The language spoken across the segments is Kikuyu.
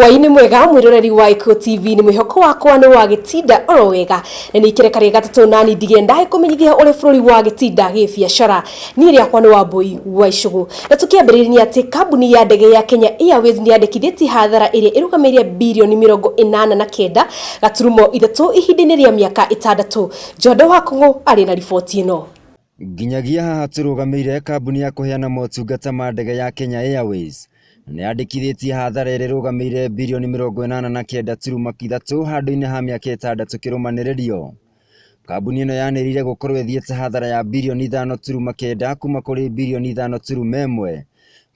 Hwaĩ-inĩ mwega mwĩroreri wa Ĩkũyũ TV, nĩ mwĩhoko wakwa nĩ wa gĩtinda oro wega, na nĩ ikereka rĩa gatatũ nani ndigenda kũmenyithia ũrĩa bũrũri wa gĩtinda gĩbiacara. Niĩ rĩakwa nĩ Wambui wa Icũgũ, na tũkĩambĩrĩria nĩ atĩ kambuni ya ndege ya Kenya Airways nĩ yandĩkithĩtie hathara ĩrĩa ĩrũgamĩrĩire birioni 89.3 ihinda-inĩ rĩa mĩaka 6. Jondo wa Kũng'ũ arĩ na riboti ĩno. Nginyagia haha tũrũgamĩire, kambuni ya kũheana motungata ma ndege ya Kenya Airways nĩ yandĩkithĩtie hathara ĩrĩa ĩrũgamĩire birioni 89.3 handũ-inĩ ha mĩaka 6 kĩrũmanĩrĩrio. Kambuni ĩno yanĩrĩire gũkorwo ĩthiĩte hathara ya birioni 5.9 kuma kũrĩ birioni 5.1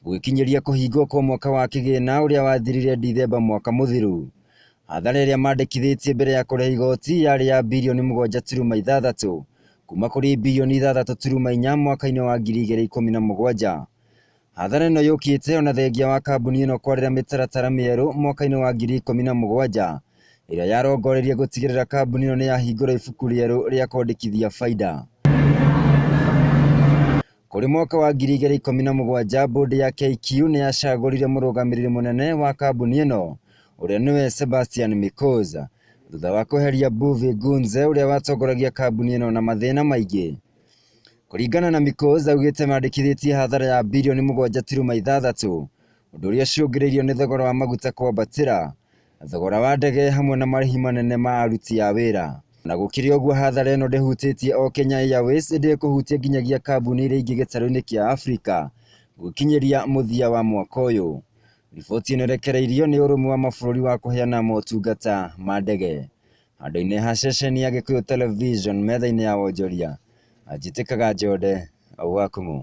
gũgĩkinyĩria kũhingwo kwa mwaka wa kĩgĩna ũrĩa wathirire Dithemba mwaka mũthiru. Hathara ĩrĩa mandĩkithĩtie mbere ya kũrĩha igoti yarĩ ya birioni 7.6 kuma kũrĩ birioni 6.4 mwaka-inĩ wa 2017. Hathara ĩno yũkĩte ona thengia wa kambuni ĩno kwarĩra mĩtaratara mĩerũ mwaka-inĩ wa 2017 ĩrĩa yarongoreirie gũtigĩrĩra kambuni ĩno nĩyahingũra ibuku rĩerũ rĩa kwandĩkithia baida. Kũrĩ mwaka wa 2017, bodi ya KQ nĩyacagũrire mũrũgamĩrĩri mũnene wa kambuni ĩno ũrĩa nĩwe Sebastian Mikoz, thutha wa kweheria Buvi Gunze ũrĩa watongoragia kambuni ĩno na mathĩna maingĩ. Kũringana na Mikoz, augĩte mandĩkithĩtie hathara ya birioni 7.6, ũndũ ũrĩa ũcũngĩrĩirio nĩ thogora wa maguta kwambatĩra, thogora wa ndege hamwe na marĩhi manene ma aruti a wĩra. Na gũkĩrĩ ũguo, hathara ĩno ndĩhutĩtie o Kenya Airways, ĩndĩ ĩkũhutia nginyagia kambuni iria ingĩ gĩtarũ-inĩ kĩa Afrika gũkinyĩria mũthia wa mwaka ũyũ. Riboti ĩno ĩrekereirio nĩ ũrũmwe wa mabũrũri wa kũheana motungata ma ndege. Handũ-inĩ ha ceceni ya Gĩkũyũ Television, metha-inĩ ya wonjoria, njĩtĩkaga Njode wa Kũng'ũ.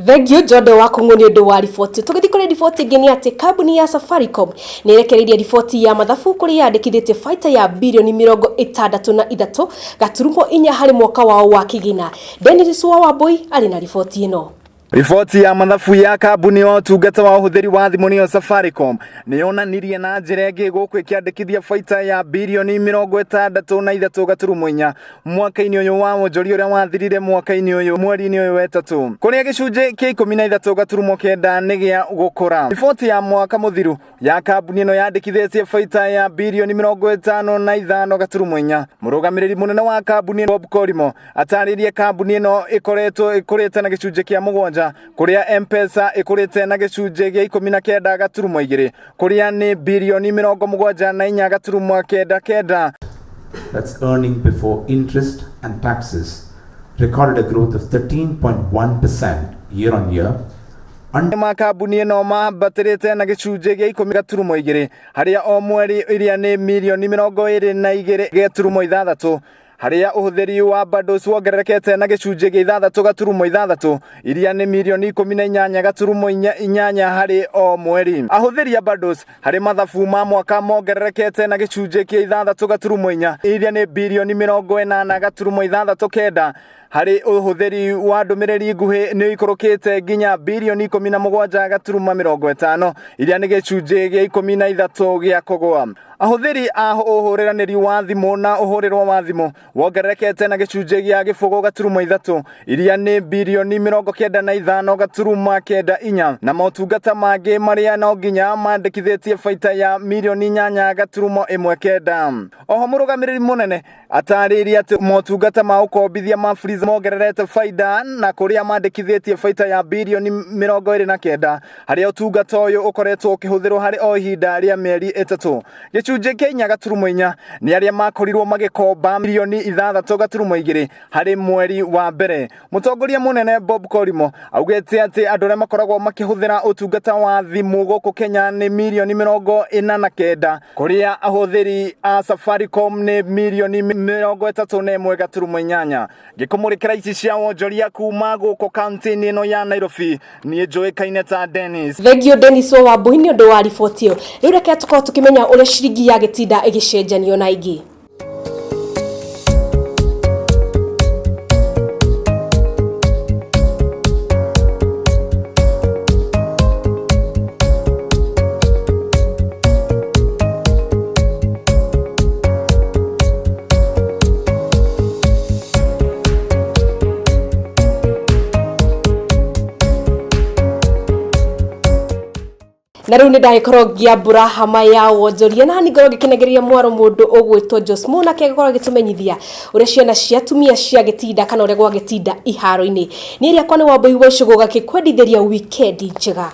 Thank you Jondo wa Kũng'ũ nĩ ũndũ wa riboti. Tũgĩthiĩ kũrĩ riboti ĩngĩ nĩ atĩ kambuni ya Safaricom nĩ ĩrekereirie riboti ya mathabu kũrĩa yandĩkithĩtie baita ya birioni 63.4 harĩ mwaka wao wa kĩgĩna. Dennis wa Wambui arĩ na riboti ĩno. Riboti ya mathabu ya kambuni ya ũtungata wa ũhũthĩri wa thimũ nĩyo Safaricom nĩ yonanirie na njĩra ĩngĩ gũkũ ĩkĩandĩkithia baita ya birioni 63.4 mwaka-inĩ ũyũ wa wonjoria ũrĩa wathirire mwaka-inĩ ũyũ mweri-inĩ ũyũ wetatũ, kũrĩa gĩcunjĩ kĩa 13.9 nĩ gĩa gũkũra. Riboti ya mwaka mũthiru ya kambuni ĩno yandĩkithĩtie baita ya birioni 55.4. Mũrũgamĩrĩri mũnene wa kambuni Bob Korimo atarĩrie kambuni ĩno ĩkoretwo ĩkũrĩte na gĩcunjĩ kĩa 7, kũrĩa M-Pesa ĩkũrĩte na gĩcunjĩ gĩa 19.2, kũrĩa nĩ birioni 74.99. That's earning before interest and taxes, recorded a growth of 13.1% year on year. Ma kambuni ĩno mambatĩrĩte na gĩcunjĩ gĩa 10.2 harĩa o mweri, iria nĩ mirioni 22.6, harĩa ũhũthĩri wa bundles wongererekete na gĩcunjĩ gĩa 6.6, iria nĩ mirioni 18.8 harĩ o mweri. Ahũthĩri a bundles harĩ mathabu ma mwaka mongererekete na gĩcunjĩ kĩa 6.4, iria nĩ birioni 80.69. Harĩ ũhũthĩri wa ndũmĩrĩri nguhĩ nĩ ũikũrũkĩte nginya birioni 17.50, iria nĩ gĩcunjĩ gĩa 13 gĩa kũgũa. Ahũthĩri a ũhũrĩranĩri wa thimũ na ũhũrĩrwo wa thimũ wongererekete na gĩcunjĩ gĩa 0.3, iria nĩ birioni 95.94, na motungata mangĩ marĩa no nginya mandĩkithĩtie baita ya mirioni 8.19. Oho mũrũgamĩrĩri mũnene atarĩirie atĩ motungata ma ũkombithia ma Fuliza mongererete baida na kũrĩa mandĩkithĩtie baita ya birioni 29, harĩa ũtungata ũyũ ũkoretwo ũkĩhũthĩrwo harĩ o ihinda rĩa mĩeri 3. Gĩcunjĩ kĩa 4.4 nĩ arĩa makorirwo magĩkomba mirioni 6.2 harĩ mweri wa mbere. Mũtongoria mũnene Bob Korimo augĩte atĩ andũ arĩa makoragwo makĩhũthĩra ũtungata wa thimũ gũkũ Kenya nĩ mirioni 49, kũrĩa ahũthĩri a Safaricom nĩ mirioni 31.8. Ngĩkũmũrĩkĩra ici cia wonjoria kuma gũkũ kaunti-inĩ ĩno ya Nairobi, niĩ njũĩkaine ta Dennis. Thank you Dennis wa Wambui nĩ ũndũ wa riboti ĩyo. Rĩu reke tũkorwo tũkĩmenya ũrĩa ciringi ya gĩtinda ĩgĩcenjanio na ingĩ. Na rĩu nĩ ndagĩkorwo ngĩambũra hama ya wonjoria na ni ngorwo ngĩkenegeria mwaro mũndũ ũgwĩtwo Josmo, nake agĩkorwo agĩtũmenyithia ũrĩa ciana cia atumia cia gĩtinda kana ũrĩa gwagĩtinda iharo-inĩ. Niĩ rĩakwa nĩ Wambui wa Icũgũ, gakĩkwendithĩria wikendi njega.